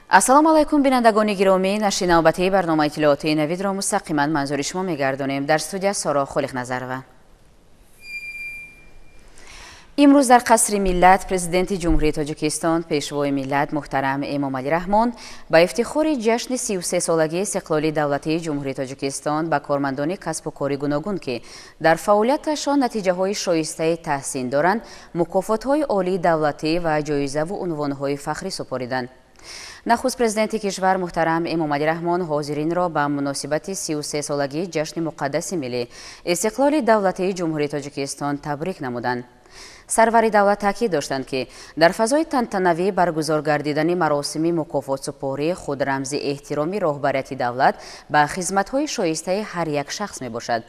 Ассалому алайкум, бинандагони гиромӣ. Нашри навбатии барномаи иттилоотии Навидро мустақиман манзури шумо мегардонем. Дар студия Соро Холиқназарова. Имрӯз дар Қасри Миллат Президенти Ҷумҳурии Тоҷикистон, Пешвои миллат муҳтарам Эмомалӣ Раҳмон ба ифтихори ҷашни 33-солагии истиқлоли давлатии Ҷумҳурии Тоҷикистон ба кормандони касбу кори гуногун, ки дар фаъолияташон натиҷаҳои шоистаи таҳсин доранд, мукофотҳои олии давлатӣ ва ҷоизаву унвонҳои фахрӣ супориданд. Нахуст президенти кишвар муҳтарам Эмомалӣ Раҳмон ҳозиринро ба муносибати 33-солагии ҷашни муқаддаси миллӣ, истиқлоли давлатии Ҷумҳурии Тоҷикистон табрик намуданд. Сарвари давлат таъкид доштанд, ки дар фазои тантанавӣ баргузор гардидани маросими мукофотсупорӣ худ рамзи эҳтироми роҳбарияти давлат ба хизматҳои шоистаи ҳар як шахс мебошад.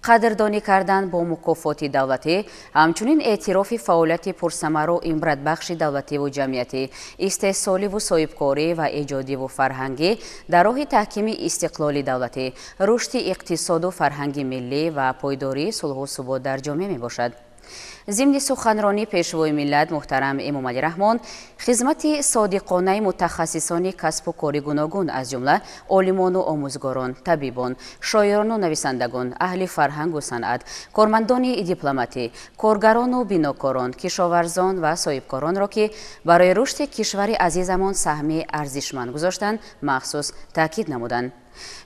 Қадрдонӣ кардан бо мукофоти давлатӣ ҳамчунин эътирофи фаъолияти пурсамару ибратбахши давлативу ҷамъиятӣ, истеҳсоливу соҳибкорӣ ва эҷодиву фарҳангӣ дар роҳи таҳкими истиқлоли давлатӣ, рушди иқтисоду фарҳанги миллӣ ва пойдории сулҳу субот дар ҷомеа мебошад. Зимни суханронӣ Пешвои миллат муҳтарам Эмомалӣ Раҳмон хизмати содиқонаи мутахассисони касбу кори гуногун, аз ҷумла олимону омӯзгорон, табибон, шоирону нависандагон, аҳли фарҳангу санъат, кормандони дипломатӣ, коргарону бинокорон, кишоварзон ва соҳибкоронро, ки барои рушди кишвари азизамон саҳми арзишманд гузоштанд, махсус таъкид намуданд.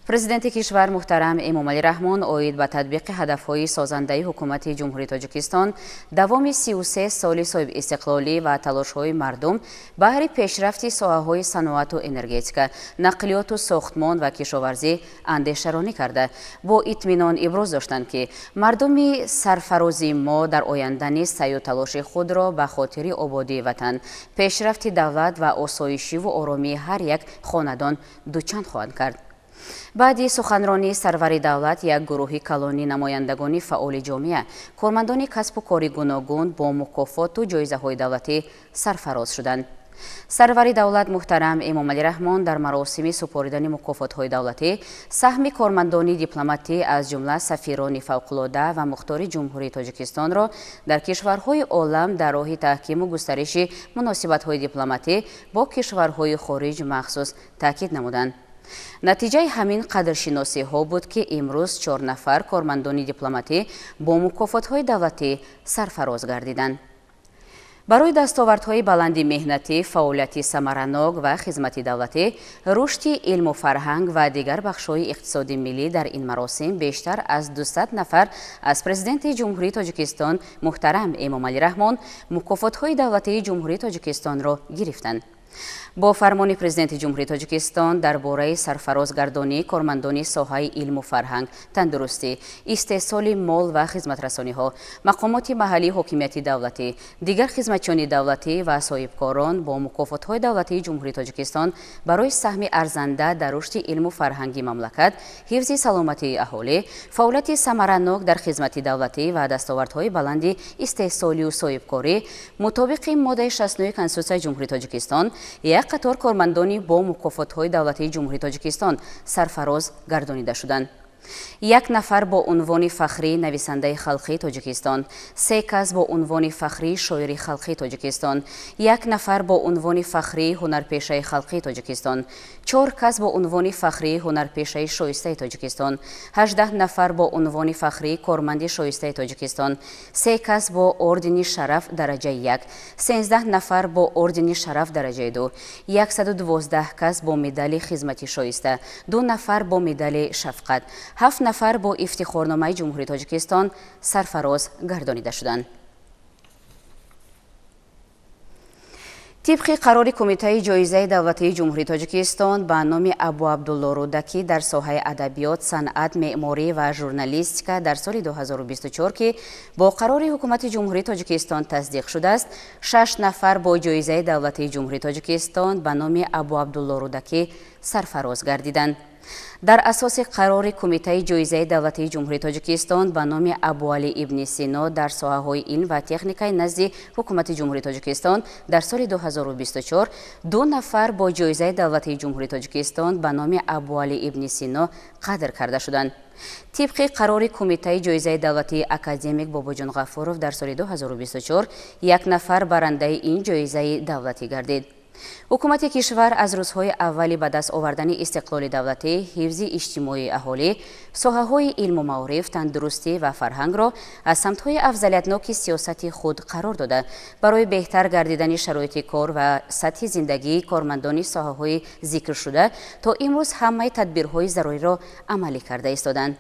Президенти кишвар муҳтарам Эмомалӣ Раҳмон оид ба татбиқи ҳадафҳои созандаи Ҳукумати Ҷумҳурии Тоҷикистон давоми 33 соли соҳибистиқлолӣ ва талошҳои мардум баҳри пешрафти соҳаҳои саноату энергетика, нақлиёту сохтмон ва кишоварзӣ андешаронӣ карда, бо итминон иброз доштанд, ки мардуми сарфарозии мо дар оянда низ саъю талоши худро ба хотири ободии ватан, пешрафти давлат ва осоишиву оромии ҳар як хонадон дучанд хоҳанд кард. Баъди суханронии сарвари давлат як гурӯҳи калони намояндагони фаъоли ҷомеа, кормандони касбу кори гуногун бо мукофоту ҷоизаҳои давлатӣ сарфароз шуданд. Сарвари давлат муҳтарам Эмомалӣ Раҳмон дар маросими супоридани мукофотҳои давлатӣ саҳми кормандони дипломатӣ, аз ҷумла сафирони фавқулода ва мухтори Ҷумҳурии Тоҷикистонро дар кишварҳои олам дар роҳи таҳкиму густариши муносибатҳои дипломатӣ бо кишварҳои хориҷ махсус таъкид намуданд. Натиҷаи ҳамин қадршиносиҳо буд, ки имрӯз 4 нафар кормандони дипломатӣ бо мукофотҳои давлатӣ сарфароз гардиданд. Барои дастовардҳои баланди меҳнатӣ, фаъолияти самаранок ва хизмати давлатӣ, рушди илму фарҳанг ва дигар бахшҳои иқтисоди миллӣ дар ин маросим бештар аз 200 нафар аз Президенти Ҷумҳурии Тоҷикистон муҳтарам Эмомалӣ Раҳмон мукофотҳои давлатии Ҷумҳурии Тоҷикистонро гирифтанд. Бо фармони Президенти Ҷумҳурии Тоҷикистон дар бораи сарфарозгардонии кормандони соҳаи илму фарҳанг, тандурустӣ, истеҳсоли мол ва хизматрасониҳо, мақомоти маҳаллии ҳокимияти давлатӣ, дигар хизматчиёни давлатӣ ва соҳибкорон бо мукофотҳои давлатии Ҷумҳурии Тоҷикистон барои саҳми арзанда дар рушди илму фарҳанги мамлакат, ҳифзи саломатии аҳолӣ, фаъолияти самаранок дар хизмати давлатӣ ва дастовардҳои баланди истеҳсолию соҳибкорӣ мутобиқи моддаи 69 Конститутсияи Ҷумҳурии Тоҷикистон як қатор кормандони бо мукофотҳои давлатии Ҷумҳурии Тоҷикистон сарфароз гардонида шуданд. Як нафар бо унвони фахрии нависандаи халқии Тоҷикистон, 3 кас бо унвони фахрии шоири халқии Тоҷикистон, як нафар бо унвони фахрии ҳунарпешаи халқии Тоҷикистон, 4 кас бо унвони фахрии ҳунарпешаи шоистаи Тоҷикистон, 18 нафар бо унвони фахрии корманди шоистаи Тоҷикистон, 3 кас бо ордени шараф дараҷаи 1, 13 нафар бо ордени шараф дараҷаи 2, 112 кас бо медали хизмати шоиста, 2 нафар бо медали шафқат, 7 нафар бо ифтихорномаи Ҷумҳурии Тоҷикистон сарфароз гардонида шуданд. Тибқи қарори Кумитаи ҷоизаи давлатии Ҷумҳурии Тоҷикистон ба номи Абу Абдулло Рӯдакӣ дар соҳаи адабиёт, санъат, меъморӣ ва журналистика дар соли 2024, ки бо қарори Ҳукумати Ҷумҳурии Тоҷикистон тасдиқ шудааст, 6 нафар бо ҷоизаи давлатии Ҷумҳурии Тоҷикистон ба номи Абу Абдулло Рӯдакӣ сарфароз гардиданд. Дар асоси қарори Кумитаи ҷоизаи давлатии Ҷумҳурии Тоҷикистон ба номи Абуалӣ ибни Сино дар соҳаҳои илм ва техникаи назди Ҳукумати Ҷумҳурии Тоҷикистон дар соли 2024 2 нафар бо ҷоизаи давлатии Ҷумҳурии Тоҷикистон ба номи Абуалӣ ибни Сино қадр карда шуданд. Тибқи қарори Кумитаи ҷоизаи давлатии академик Бобоҷон Ғафуров дар соли 2024 як нафар барандаи ин ҷоизаи давлатӣ гардид. Ҳукумати кишвар аз рӯзҳои аввали ба даст овардани истиқлоли давлатӣ, ҳифзи иҷтимоии аҳолӣ, соҳаҳои илму маориф, тандурустӣ ва фарҳангро аз самтҳои афзалиятноки сиёсати худ қарор дода, барои беҳтар гардидани шароити кор ва сатҳи зиндагии кормандони соҳаҳои зикршуда то имрӯз ҳамаи тадбирҳои заруриро амалӣ карда истоданд.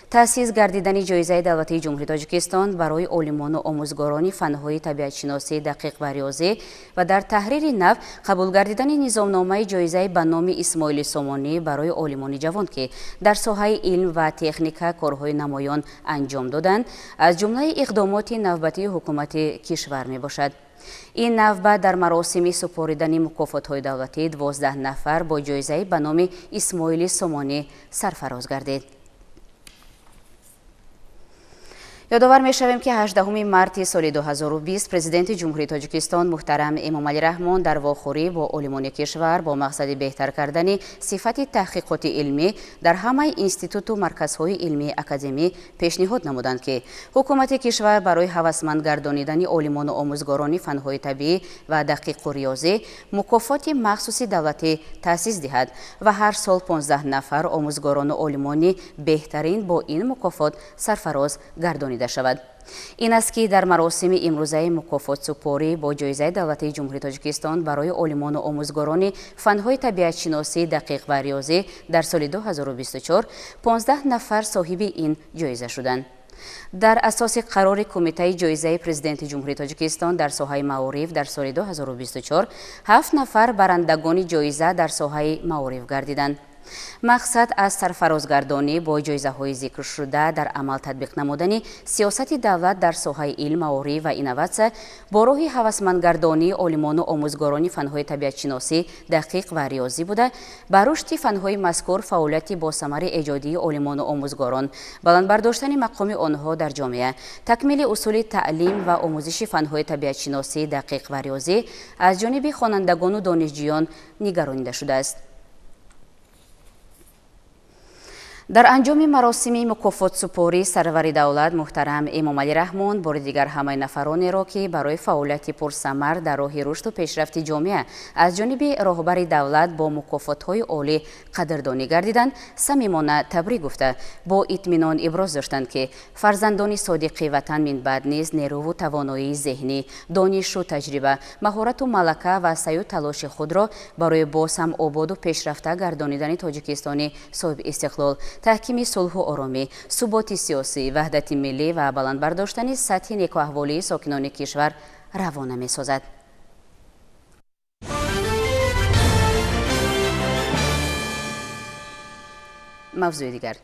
Таъсис гардидани ҷоизаи давлатии Ҷумҳурии Тоҷикистон барои олимону омӯзгорони фанҳои табиатшиносӣ, дақиқ ва риёзӣ ва дар таҳрири нав қабул гардидани низомномаи ҷоизаи ба номи Исмоили Сомонӣ барои олимони ҷавон, ки дар соҳаи илм ва техника корҳои намоён анҷом доданд, аз ҷумлаи иқдомоти навбатии ҳукумати кишвар мебошад. Ин навбат дар маросими супоридани мукофотҳои давлатӣ 12 нафар бо ҷоизаи ба номи Исмоили Сомонӣ сарфароз гардид. Ёдовар мешавем, ки 18 марти соли 2020 Президенти Ҷумҳурии Тоҷикистон муҳтарам Эмомалӣ Раҳмон дар вохӯрӣ бо олимони кишвар бо мақсади беҳтар кардани сифати таҳқиқоти илмӣ дар ҳамаи институту марказҳои илмии академӣ пешниҳод намуданд, ки ҳукумати кишвар барои ҳавасманд гардонидани олимону омӯзгорони фанҳои табиӣ ва дақиқу риёзӣ мукофоти махсуси давлатӣ таъсис диҳад ва ҳар сол 15 нафар омӯзгорону олимони беҳтарин бо ин мукофот сарфароз гардонида шавад. Ин аст, ки дар маросими имрӯзаи мукофотсупорӣ бо ҷоизаи давлатии Ҷумҳурии Тоҷикистон барои олимону омӯзгорони фанҳои табиатшиносӣ, дақиқ ва риёзӣ дар соли 2024 15 нафар соҳиби ин ҷоиза шуданд. Дар асоси қарори Кумитаи ҷоизаи Президенти Ҷумҳурии Тоҷикистон дар соҳаи маориф дар соли 2024 7 нафар барандагони ҷоиза дар соҳаи маориф гардиданд. Мақсад аз сарфарозгардонӣ бо ҷоизаҳои зикршуда дар амал татбиқ намудани сиёсати давлат дар соҳаи илм, маориф ва инноватсия бо роҳи ҳавасмандгардонии олимону омӯзгорони фанҳои табиатшиносӣ, дақиқ ва риёзӣ буда, ба рушди фанҳои мазкур фаъолияти босамари эҷодии олимону омӯзгорон, баланд бардоштани мақоми онҳо дар ҷомеа, такмили усули таълим ва омӯзиши фанҳои табиатшиносӣ, дақиқ ва риёзӣ аз ҷониби хонандагону донишҷӯён нигаронида шудааст. Дар анҷоми маросими мукофотсупорӣ сарвари давлат муҳтарам Эмомалӣ Раҳмон бори дигар ҳамаи нафаронеро, ки барои фаъолияти пурсамар дар роҳи рушду пешрафти ҷомеа аз ҷониби роҳбари давлат бо мукофотҳои олӣ қадрдонӣ гардиданд, самимона табрик гуфта, бо итминон иброз доштанд, ки фарзандони содиқи ватан минбаъд низ нерӯву тавоноии зеҳнӣ, донишу таҷриба, маҳорату малака ва саъю талоши худро барои боз ҳам ободу пешрафта гардонидани Тоҷикистони соҳиби истиқлол, таҳкими сулҳу оромӣ, суботи сиёсӣ, ваҳдати миллӣ ва баланд бардоштани сатҳи некуаҳволии сокинони кишвар равона месозад. Мавзӯи дигар.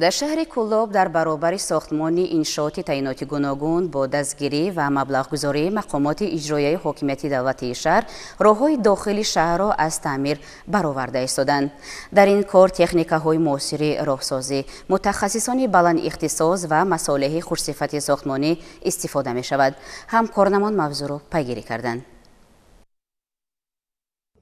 Дар шаҳри Кӯлоб дар баробари сохтмони иншооти таъиноти гуногун бо дастгирӣ ва маблағгузории мақомоти иҷроияи ҳокимияти давлатии шаҳр роҳҳои дохили шаҳрро аз таъмир бароварда истоданд. Дар ин кор техникаҳои муосири роҳсозӣ, мутахассисони баландихтисос ва масолеҳи хушсифати сохтмонӣ истифода мешавад. Ҳамкорнамон мавзӯъро пайгирӣ карданд.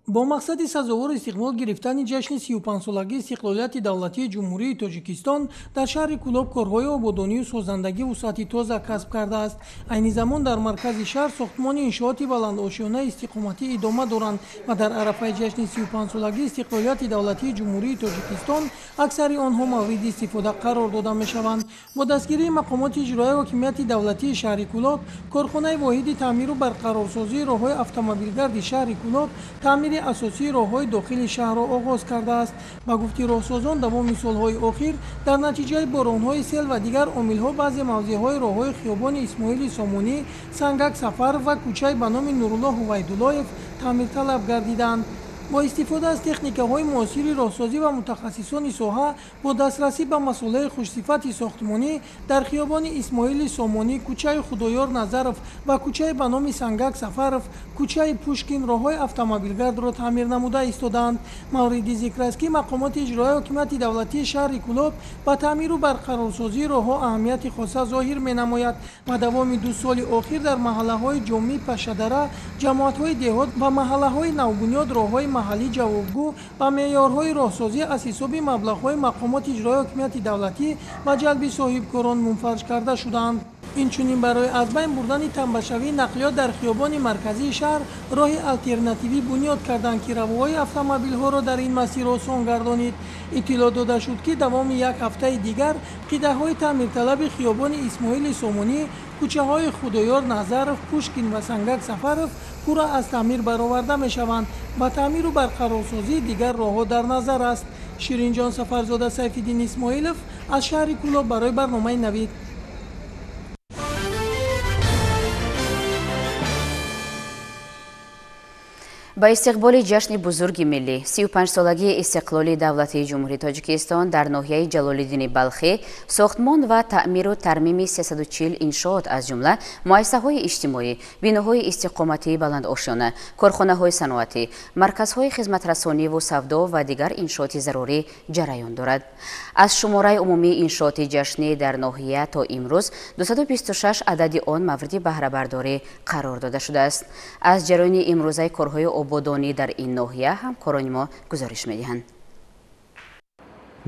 Бо мақсади сазовор истиқбол гирифтани ҷашни 35-солагии истиқлолияти давлатии Ҷумҳурии Тоҷикистон дар шаҳри Кӯлоб корҳои ободонию созандагӣ вусъати тоза касб кардааст. Айни замон дар маркази шаҳр сохтмони иншооти баландошёнаи истиқоматӣ идома доранд ва дар арафаи ҷашни 35-солагии истиқлолияти давлатии Ҷумҳурии Тоҷикистон аксари онҳо мавриди истифода қарор дода мешаванд. Бо дастгирии мақомоти иҷроияи ҳокимияти давлатии шаҳри Кӯлоб, корхонаи воҳиди таъмиру барқарорсозии роҳҳои автомобилгарди шаҳри Кӯлоб таъмири асосии роҳҳои дохили шаҳрро оғоз кардааст. Ба гуфти роҳсозон, давоми солҳои охир дар натиҷаи боронҳои сел ва дигар омилҳо баъзе мавзеъҳои роҳҳои хиёбони Исмоили Сомонӣ, Сангак Сафаров ва кӯчаи ба номи Нуруллоҳ Ҳувайдуллоев таъмирталаб гардиданд. Бо истифода аз техникаҳои муосири роҳсозӣ ва мутахассисони соҳа бо дастрасӣ ба масолеҳи хушсифати сохтмонӣ дар хиёбони Исмоили Сомонӣ, кӯчаи Худоёр Назаров ва кӯчаи ба номи Сангак Сафаров, кӯчаи Пушкин роҳҳои автомобилгардро таъмир намуда истодаанд. Мавриди зикр аст, ки мақомоти иҷроияи ҳокимияти давлатии шаҳри Кӯлоб ба таъмиру барқарорсозии роҳҳо аҳамияти хоса зоҳир менамояд ва давоми 2 соли охир дар маҳаллаҳои Ҷомӣ, Пашшадара, ҷамоатҳои деҳот ва маҳаллаҳои навбунёд роҳҳои маҳаллӣ ҷавобгӯ ба меъёрҳои роҳсозӣ аз ҳисоби маблағҳои мақомоти иҷроияи ҳокимияти давлатӣ ва ҷалби соҳибкорон мунфарҷ карда шуданд. Инчунин барои аз байн бурдани тамбашавии нақлиёт дар хиёбони марказии шаҳр роҳи алтернативӣ бунёд карданд, ки равоҳои автомобилҳоро дар ин масир осон гардонид. Иттилоъ дода шуд, ки давоми як ҳафтаи дигар қитъаҳои таъмирталаби хиёбони Исмоили Сомонӣ, кӯчаҳои Худоёр Назаров, Пушкин ва Сангак Сафаров пурра аз таъмир бароварда мешаванд ва таъмиру барқарорсозии дигар роҳҳо дар назар аст. Ширинҷон Сафарзода, Сайфиддин Исмоилов аз шаҳри Кӯлоб барои барномаи Навид. Ба истиқболи ҷашни бузурги миллӣ 35-солагии истиқлоли давлатии Ҷумҳурии Тоҷикистон дар ноҳияи Ҷалолиддини Балхӣ сохтмон ва таъмиру тармими 340 иншоот, аз ҷумла муассисаҳои иҷтимоӣ, биноҳои истиқоматии баландошёна, корхонаҳои саноатӣ, марказҳои хизматрасониву савдо ва дигар иншооти зарурӣ ҷараён дорад. Аз шумораи умумии иншооти ҷашнӣ дар ноҳия то имрӯз 226 адади он мавриди баҳрабардорӣ қарор дода шудааст. Аз ҷараёни имрӯзаи корҳои ободонӣ дар ин ноҳия ҳамкорони мо гузориш медиҳанд.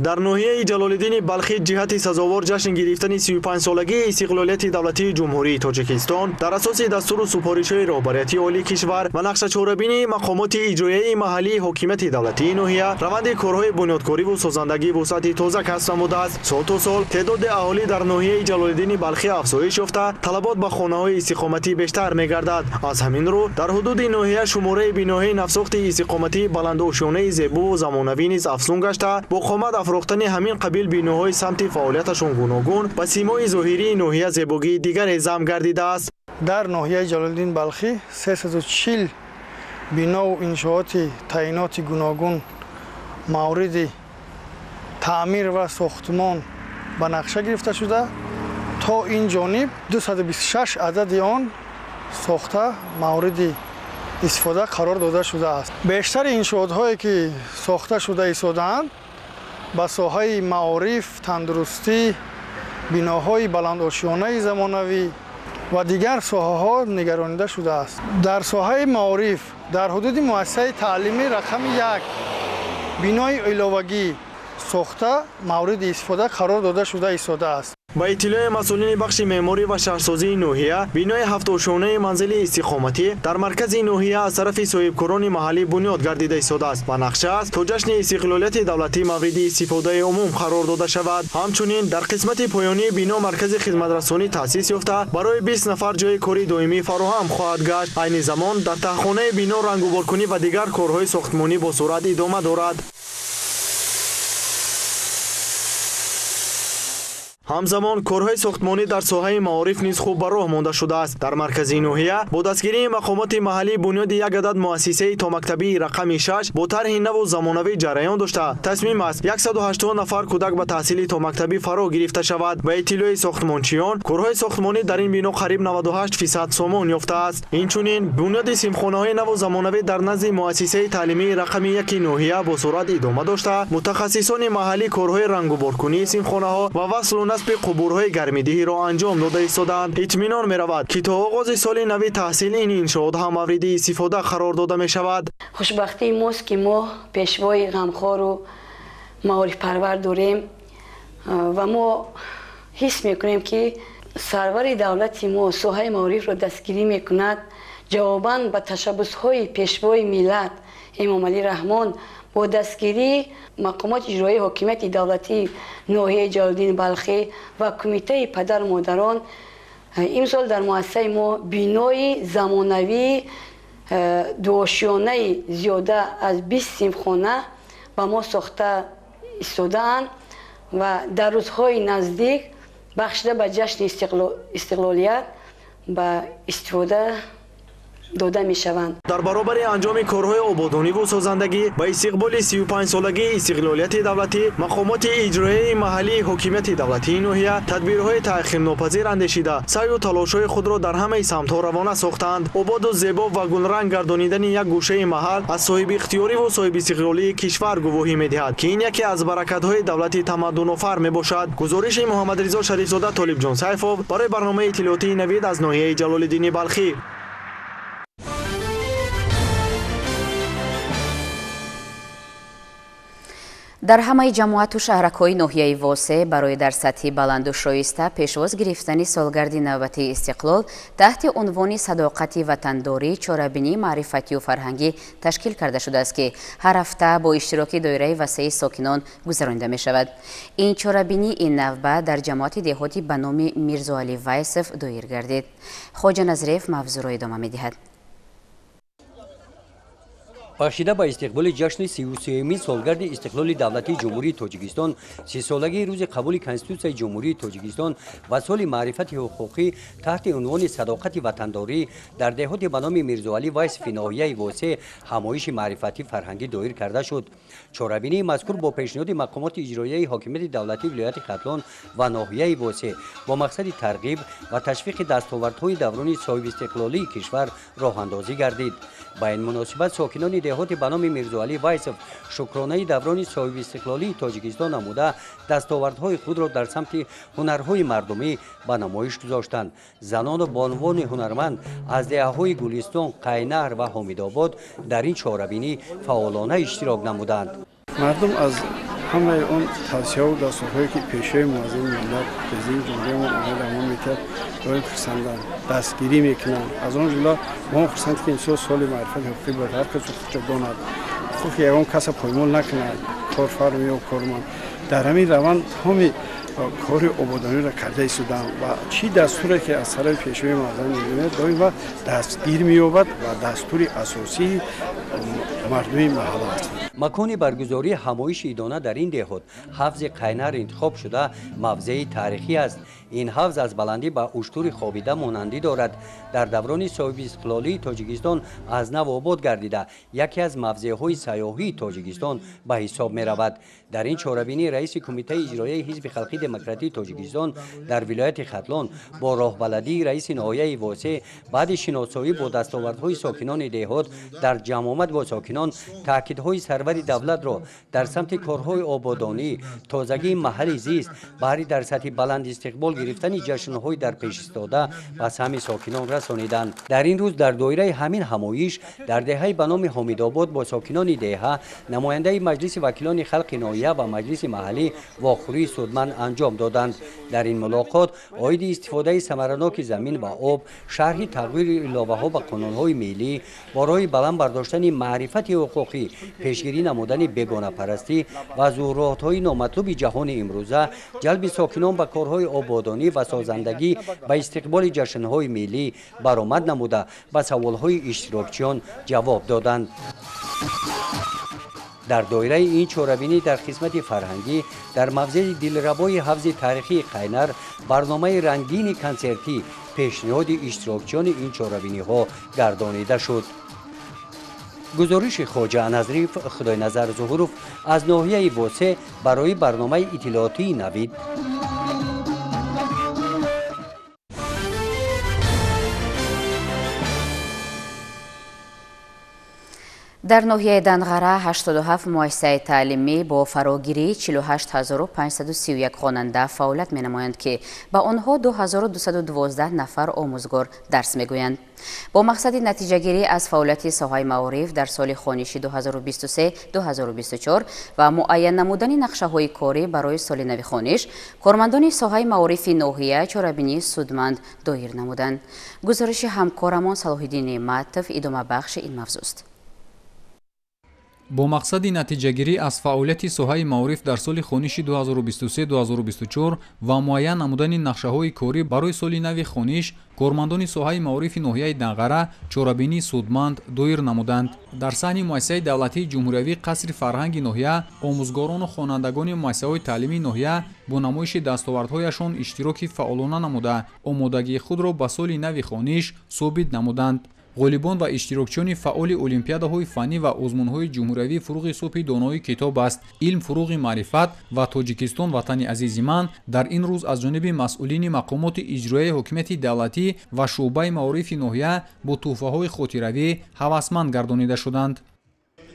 Дар ноҳияи Ҷалолиддини Балхӣ ҷиҳати сазовор ҷашн гирифтани 35-солагии истиқлолияти давлатии Ҷумҳурии Тоҷикистон дар асоси дастуру супоришҳои роҳбарияти олии кишвар ва нақшачорабинии мақомоти иҷроияи маҳаллии ҳокимияти давлатии ноҳия раванди корҳои бунёдкориву созандагӣ вусъати тоза касб намудааст. Сол то сол теъдоди аҳолӣ дар ноҳияи Ҷалолиддини Балхӣ афзоиш ёфта, талабот ба хонаҳои истиқоматӣ бештар мегардад. Аз ҳамин рӯ дар ҳудуди ноҳия шумораи биноҳои навсохти истиқоматии баландошёнаи зебову замонавӣ низ афзун гашта, бо қомат афрохтани ҳамин қабил биноҳои самти фаъолияташон гуногун ба симои зоҳирии ноҳия зебогии дигаре зам гардидааст. Дар ноҳияи Ҷалолиддин Балхӣ 340 бинову иншооти таъиноти гуногун мавриди таъмир ва сохтмон ба нақша гирифта шуда, то ин ҷониб 226 адади он сохта мавриди истифода қарор дода шудааст. Бештари иншоотҳое ки сохта шуда истодаанд ба соҳаи маориф, тандурустӣ, биноҳои баландошёнаи замонавӣ ва дигар соҳаҳо нигаронида шудааст. Дар соҳаи маориф дар ҳудуди муассисаи таълимӣ рақами 1 бинои иловагӣ сохта мавриди истифода қарор дода шуда истодааст. Ба иттилои масъулини бахши меъморӣ ва шаҳрсозии ноҳия, бинои ҳафтошонаи манзили истиқоматӣ дар маркази ноҳия аз тарафи соҳибкорони маҳаллӣ бунёд гардида истодааст ва нақша аст то ҷашни истиқлолияти давлатӣ мавриди истифодаи умум қарор дода шавад. Ҳамчунин дар қисмати поёнии бино маркази хизматрасонӣ таъсис ёфта, барои 20 нафар ҷои кори доимӣ фароҳам хоҳад гашт. Айни замон дар таҳхонаи бино рангуборкунӣ ва дигар корҳои сохтмонӣ бо суръат идома дорад. Ҳамзамон корҳои сохтмонӣ дар соҳаи маориф низ хуб ба роҳ монда шудааст. Дар маркази ноҳия бо дастгирии мақомоти маҳаллӣ бунёди як адад муассисаи томактабии рақами 6 бо тарҳи наву замонавӣ ҷараён дошта, тасмим аст 180 нафар кӯдак ба таҳсили томактабӣ фаро гирифта шавад. Ба иттилои сохтмончиён, корҳои сохтмонӣ дар ин бино қариб 98% сомон ёфтааст. Инчунин бунёди синфхонаҳои наву замонавӣ дар назди муассисаи таълимии рақами 1 ноҳия бо суръат идома дошта, мутахассисони маҳаллӣ корҳои рангуборкунии синфхонаҳо ва васлу насби қубурҳои гармидиҳиро анҷом дода истодаанд. Итминон меравад, ки то оғози соли нави таҳсил ин иншоот ҳам мавриди истифода қарор дода мешавад. Хушбахтии мост, ки мо пешвои ғамхору маорифпарвар дорем ва мо ҳис мекунем, ки сарвари давлати мо соҳаи маорифро дастгирӣ мекунад. Ҷавобан ба ташаббусҳои пешвои миллат Эмомалӣ Раҳмон бо дастгирии мақомоти иҷроии ҳокимияти давлатии ноҳияи Ҷалолиддини Балхӣ ва кумитаи падару модарон имсол дар муассисаи мо бинои замонавии дуошёнаи зиёда аз 20 синфхона ба мо сохта истодаанд ва дар рӯзҳои наздик бахшида ба ҷашни истиқлолият ба истифода дода мешаванд. Дар баробари анҷоми корҳои ободониву созандагӣ ба истиқболи 35-солагии истиқлолияти давлатӣ мақомоти иҷроияи маҳаллии ҳокимияти давлатии ноҳия тадбирҳои таъхирнопазир андешида, саъю талошҳои худро дар ҳамаи самтҳо равона сохтаанд. Ободу зебо ва гулранг гардонидани як гӯшаи маҳал аз соҳибихтиёриву соҳибистиқлолии кишвар гувоҳӣ медиҳад, ки ин яке аз баракатҳои давлати тамаддунофар мебошад. Гузориши Муҳаммадризо Шарифзода, Толибҷон Сайфов барои барномаи иттилоотии Навид аз ноҳияи Ҷалолиддини Балхӣ. Дар ҳамаи ҷамоату шаҳракҳои ноҳияи Восе барои дар сатҳи баланду шоиста пешвоз гирифтани солгарди навбатии истиқлол таҳти унвони садоқати ватандорӣ чорабинии маърифатию фарҳангӣ ташкил карда шудааст, ки ҳар ҳафта бо иштироки доираи васеи сокинон гузаронида мешавад. Ин чорабинӣ ин навбат дар ҷамоати деҳоти ба номи Мирзоалӣ Вайсов доир гардид. Хоҷа Назриев мавзӯъро идома медиҳад. Бахшида ба истиқболи ҷашни 33-юмин солгарди истиқлоли давлатии Ҷумҳурии Тоҷикистон, 30-солагии рӯзи қабули Конститутсияи Ҷумҳурии Тоҷикистон ва соли маърифати ҳуқуқӣ таҳти унвони садоқати ватандорӣ дар деҳоти ба номи Мирзоалӣ Вайсофи ноҳияи Восе ҳамоиши маърифатӣ фарҳангӣ доир карда шуд. Чорабинии мазкур бо пешниҳоди мақомоти иҷроияи ҳокимияти давлатии вилояти Хатлон ва ноҳияи Восе бо мақсади тарғиб ва ташвиқи дастовардҳои даврони соҳибистиқлолии кишвар роҳандозӣ гардид. Ба ин муносибат сокинони деҳоти ба номи Мирзоалӣ Вайсов шукронаи даврони соҳибистиқлолии Тоҷикистон намуда дастовардҳои худро дар самти ҳунарҳои мардумӣ ба намоиш гузоштанд. Занону бонувони ҳунарманд аз деҳаҳои Гулистон, Қайнаҳр ва Ҳомидобод дар ин чорабинӣ фаъолона иштирок намуданд. Мардум аз ҳамаи он тавсияву дастурҳое ки пешвои муаззами миллат, президенти ҷумҳурии мо Эмомалӣ Раҳмон медиҳад, доим хурсанданд, дастгирӣ мекунанд. Аз он ҷумла мо хурсанд ки имсол соли маърифати ҳуқуқӣ бояд ҳар кас ҳуқуқро донад, ҳуқуқи ягон касро поймол накунад, корфармо ё корманд. Дар ҳамин раванд ҳами кори ободониро карда истодам ва чӣ дастуре ки аз тарафи пешвои муаззами миллат доим ва дастгир меёбад ва дастури асосии мардуми маҳалла аст. Макони баргузории ҳамоиши идона дар ин деҳот ҳавзи Қайнар интихоб шуда мавзеи таърихӣ аст. Ин ҳавз аз баландӣ ба уштури хобида монандӣ дорад. Дар даврони соҳибистиқлолии Тоҷикистон аз нав обод гардида яке аз мавзеъҳои сайёҳии Тоҷикистон ба ҳисоб меравад. Дар ин чорабинӣ раиси кумитаи иҷроияи ҳизби халқии демократии Тоҷикистон дар вилояти Хатлон бо роҳбаладии раиси ноҳияи Восе баъди шиносоӣ бо дастовардҳои сокинони деҳот дар ҷамъомад бо сокинон таъкидҳои сарвари давлатро дар самти корҳои ободонӣ, тозагии маҳалли зист, баҳри дар сатҳи баланд истиқбол гирифтани ҷашнҳои дар пеш истода ба саҳми сокинон расониданд. Дар ин рӯз дар доираи ҳамин ҳамоиш дар деҳаи ба номи Ҳомидобод бо сокинони деҳа намояндаи маҷлиси вакилони халқи ноҳия ва маҷлиси маҳаллӣ вохӯрии судманд анҷом доданд. Дар ин мулоқот оиди истифодаи самараноки замин ва об, шарҳи тағйиру иловаҳо ба қонунҳои миллӣ, барои баланд бардоштани маърифати ҳуқуқӣ, пешгирӣ намудани бегонапарастӣ ва зуҳуротҳои номатлуби ҷаҳони имрӯза, ҷалби сокинон ба корҳои ободонӣ ва созандагӣ ба истиқболи ҷашнҳои миллӣ баромад намуда ба саволҳои иштирокчиён ҷавоб доданд. Дар доираи ин чорабинӣ дар қисмати фарҳангӣ дар мавзеи дилрабои ҳавзи таърихии Қайнар барномаи рангини консертӣ пешниҳоди иштирокчиёни ин чорабиниҳо гардонида шуд. Гузориши Хоҷа Назриев, Худойназар Зуҳуров аз ноҳияи Восе барои барномаи иттилоотии Навид. Дар ноҳияи Данғара 87 муассисаи таълимӣ бо фарогирии 48531 хонанда фаъолият менамоянд, ки ба онҳо 2212 нафар омӯзгор дарс мегӯянд. Бо мақсади натиҷагирӣ аз фаъолияти соҳаи маориф дар соли хониши 2023-2024 ва муайян намудани нақшаҳои корӣ барои соли нави хониш, кормандони соҳаи маорифи ноҳия чорабинии судманд доир намуданд. Гузориши ҳамкорамон Салоҳиддин Неъматов идомабахши ин мавзӯст. Бо мақсади натиҷагирӣ аз фаъолияти соҳаи маориф дар соли хониши 2023-2024 ва муайян намудани нақшаҳои корӣ барои соли нави хониш, кормандони соҳаи маорифи ноҳияи Данғара чорабинии судманд доир намуданд. Дар саҳни муассисаи давлатии ҷумҳуриявии қасри фарҳанги ноҳия омӯзгорону хонандагони муассисаҳои таълимии ноҳия бо намоиши дастовардҳояшон иштироки фаъолона намуда, омодагии худро ба соли нави хониш собит намуданд. Ғолибон ва иштирокчиёни фаъоли олимпиадаҳои фаннӣ ва озмунҳои ҷумҳуриявии фуруғи субҳи донои китоб аст, илм фуруғи маърифат ва Тоҷикистон ватани азизи ман дар ин рӯз аз ҷониби масъулини мақомоти иҷроияи ҳокимияти давлатӣ ва шӯъбаи маорифи ноҳия бо тӯҳфаҳои хотиравӣ ҳавасманд гардонида шуданд.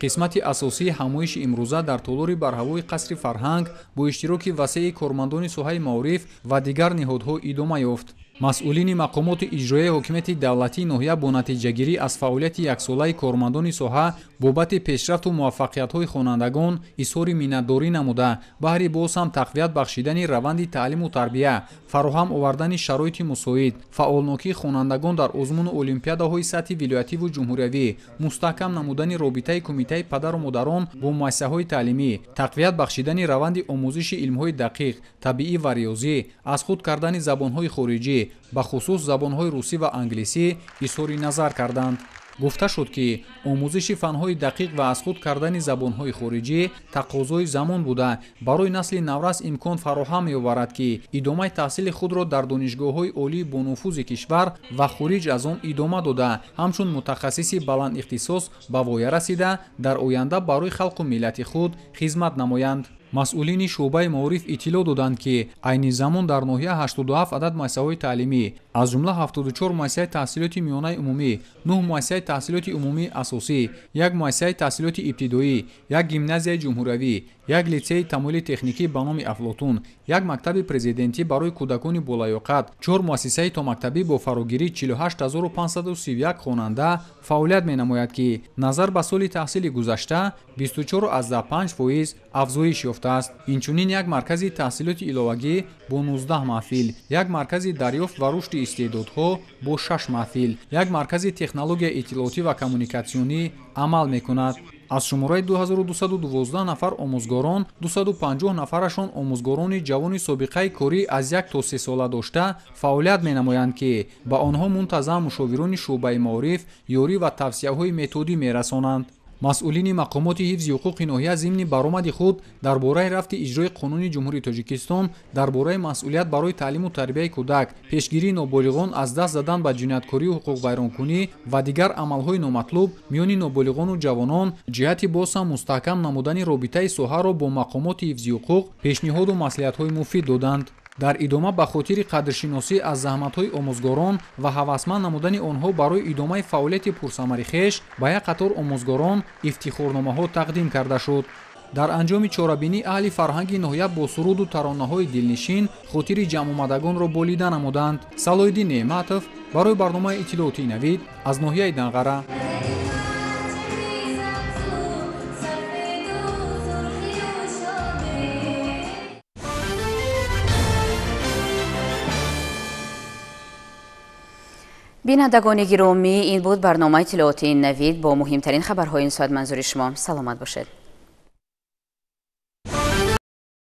Қисмати асосии ҳамоиши имрӯза дар толори барҳавои қасри фарҳанг бо иштироки васеи кормандони соҳаи маориф ва дигар ниҳодҳо идома ёфт. Масъулини мақомоти иҷроияи ҳокимияти давлатии ноҳия бо натиҷагирӣ аз фаъолияти яксолаи кормандони соҳа бобати пешрафту муваффақиятҳои хонандагон изҳори миннатдорӣ намуда, баҳри боз ҳам тақвият бахшидани раванди таълиму тарбия, фароҳам овардани шароити мусоид, фаъолнокии хонандагон дар озмуну олимпиадаҳои сатҳи вилоятиву ҷумҳуриявӣ, мустаҳкам намудани робитаи кумитаи падару модарон бо муассисаҳои таълимӣ, тақвият бахшидани раванди омӯзиши илмҳои дақиқ, табиӣ ва риёзӣ, аз худ кардани забонҳои хориҷӣ, бахусус забонҳои русӣ ва англисӣ изҳори назар карданд. Гуфта шуд, ки омӯзиши фанҳои дақиқ ва аз худ кардани забонҳои хориҷӣ тақозои замон буда, барои насли наврас имкон фароҳам меоварад, ки идомаи таҳсили худро дар донишгоҳҳои олии бонуфузи кишвар ва хориҷ аз он идома дода, ҳамчун мутахассиси баландихтисос ба воя расида, дар оянда барои халқу миллати худ хизмат намоянд. Масъулини шӯъбаи маориф иттилоъ доданд, ки айни замон дар ноҳия 87 адад муассисаҳои таълимӣ, аз ҷумла 74 муассисаи таҳсилоти миёнаи умумӣ, 9 муассисаи таҳсилоти умумии асосӣ, 1 муассисаи таҳсилоти ибтидоӣ, 1 гимназияи ҷумҳуриявӣ, 1 литсеи тамоили техникӣ ба номи Афлотун, 1 мактаби президентӣ барои кӯдакони болаёқат, 4 муассисаи томактабӣ бо фарогирии 48531 хонанда фаъолият менамояд, ки назар ба соли таҳсили гузашта 24,5% афзоиш ёфтааст. Инчунин як маркази таҳсилоти иловагӣ бо 19 маҳфил, як маркази дарёфт ва рушди истеъдодҳо бо 6 маҳфил, як маркази технологияи иттилоотӣ ва коммуникатсионӣ амал мекунад. Аз шумораи 2212 нафар омӯзгорон, 250 нафарашон омӯзгорони ҷавони собиқаи корӣ аз 1 то 3 сола дошта фаъолият менамоянд, ки ба онҳо мунтазам мушовирони шӯъбаи маориф ёрӣ ва тавсияҳои методӣ мерасонанд. Масъулини мақомоти ҳифзи ҳуқуқи ноҳия зимни баромади худ дар бораи рафти иҷрои қонуни Ҷумҳурии Тоҷикистон дар бораи масъулият барои таълиму тарбияи кӯдак, пешгирии ноболиғон аз даст задан ба ҷинояткорию ҳуқуқвайронкунӣ ва дигар амалҳои номатлуб миёни ноболиғону ҷавонон ҷиҳати боз ҳам мустаҳкам намудани робитаи соҳаро бо мақомоти ҳифзи ҳуқуқ пешниҳоду маслиҳатҳои муфид доданд. Дар идома ба хотири қадршиносӣ аз заҳматҳои омӯзгорон ва ҳавасманд намудани онҳо барои идомаи фаъолияти пурсамари хеш ба як қатор омӯзгорон ифтихорномаҳо тақдим карда шуд. Дар анҷоми чорабинӣ аҳли фарҳанги ноҳия бо суруду таронаҳои дилнишин хотири ҷамъомадагонро болида намуданд. Салоҳиддин Неъматов барои барномаи иттилоотии Навид аз ноҳияи Данғара. Бинандагони гиромӣ, ин буд барномаи иттилоотии Навид бо муҳимтарин хабарҳои ин соат. Манзури шумо. Саломат бошед.